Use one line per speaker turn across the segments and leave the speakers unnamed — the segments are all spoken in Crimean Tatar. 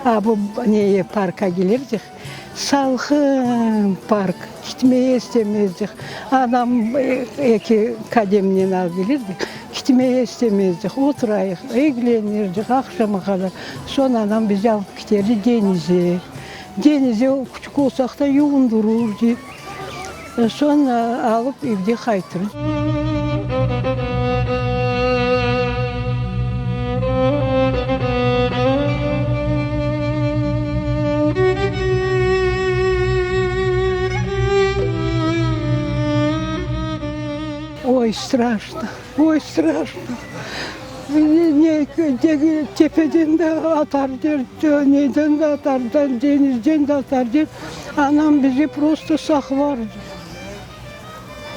A bu neye parka kelirdik, salqın park, kitmeye istemezdik. Anam eki kademnen alıp kelirdi, kitmeye istemezdik, oturayıq, eglenirdik aqşama qadar. Soñ anam bizi alıp kiterdi denize. Denize küçük olsaq da yuvundırırdı. Soñ alıp evge qaytır. Oy, straşno, oy, straşno. Ne, tepeden de atar der, neden de atar, denizden de atar der. Anam bizi prosto saqlardı.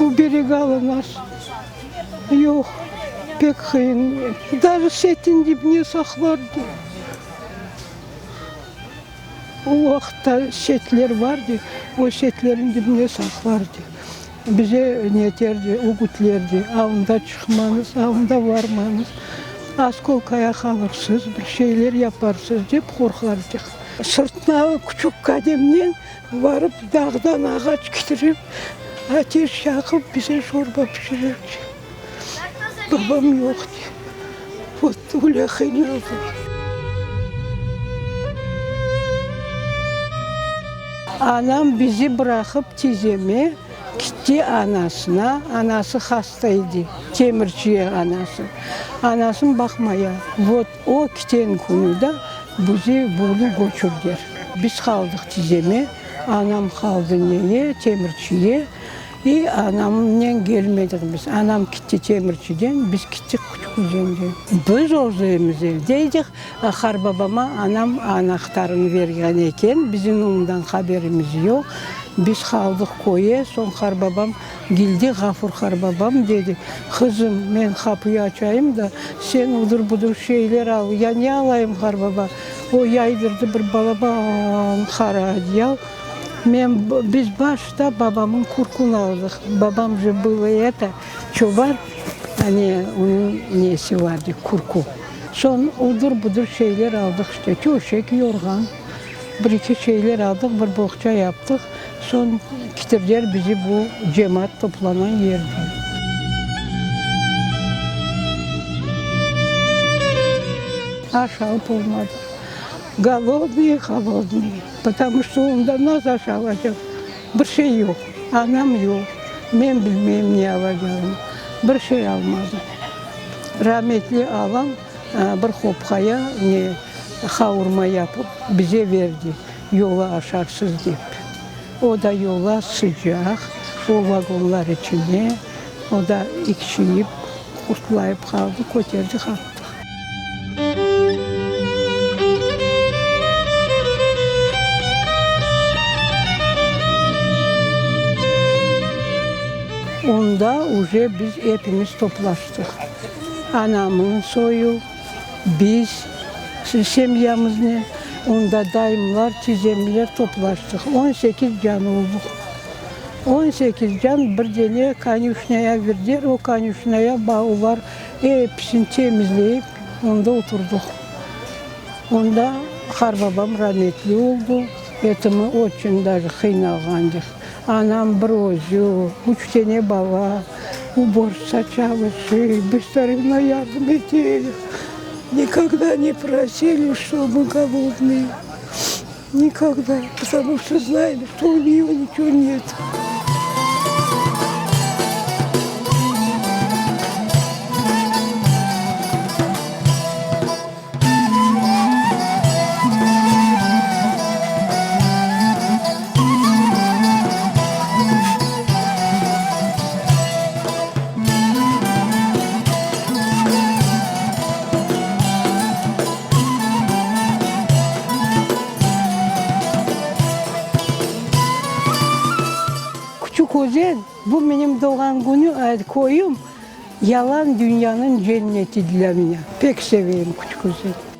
Uberegala nas. Yoq, pek qıyın. Daje setin dibine saqlardı. O vaqıtta setler vardı, o setlerin dibine saqlardı. Bize neterdi, ögütlerdi, avında çıqmañız, avında varmañız, oskolkaya qalırsız, bir şeyler yaparsız, dep qorqardıq. Sırtına küçük kademnen varıp dağdan ağaç ketirip, ateş yaqıp bize şorba pişirirdi. Babam yoqtı. Vot, öyle qıynaldım. Anam bizi bıraqıp tizeme kitti anasına, anası hasta edi, temirçiye anası, anasın baqmaya. Vot, o kiten künü da bizi bunu köçürdiler. Biz qaldıq tizeme, anam qaldı neye, temirçiye. İ anamnen kelmedik biz. Anam kitti Temirçiden, biz kittik Küçük-Üzende. Biz özümiz evde edik. Qarbabama anam anahtarını bergen eken, bizim ondan haberimiz yoq. Biz qaldıq köye, soñ qarbabam keldi, Ğafur qarbabam dedi, Qızım, men qapıyı açayım da, sen udır-budır şeyler al. Ya ne alayım, qarbaba? O yaydırdı bir balaban qara adyal. Men, biz başta babamıñ kurkun aldıq. Babam je bylo eto, çoban, hani onıñ nesi vardı, kurku. Soñ udır-budır şeyler aldıq işte, töşek, yorğan, bir-eki şeyler aldıq, bir boğça yaptıq. Soñ kitirdiler bizi bu cemaat toplanan yerge. Aş alıp olmadıq. Golodnıy, holodnıy. Potomu çto onda nasıl aş alacaq? Bir şey yoq. Anam yoq. Men bilmeyim ne alacağımı. Bir şey almadım. Rametli alam bir hopqaya ne qavurma yapıp bize berdi, yola aşarsız dep. O da yola sıcaq, o vagonlar içine, o da ekşiyip, qurtlayıp qaldı, köterdik attıq. Onda uje biz epimiz toplaştıq. Anamnıñ soyu, biz, semyamıznen, onda dayımlar, tizemler toplaştıq. 18 can olduq. 18 can bir dene konyuşnâya virdiler, o konyuşnâya balalar Episini temizleyip, onda oturdıq. Onda qarbabam rametli oldı. Etimi oçün daje qıynalğandıq. Anam bir özü, üç tane bala, uborşça çalışıy, bizlerine yardım ete. Nikogda ne prosili, ştobu golodnıy. Nikogda, potomu çto znali, çto u neyo niçego net. Küçük Özen, bu menim doğğan künü, köyüm, yalan dünyanıñ cenneti dla menya. Pek seveyim Küçük Özen.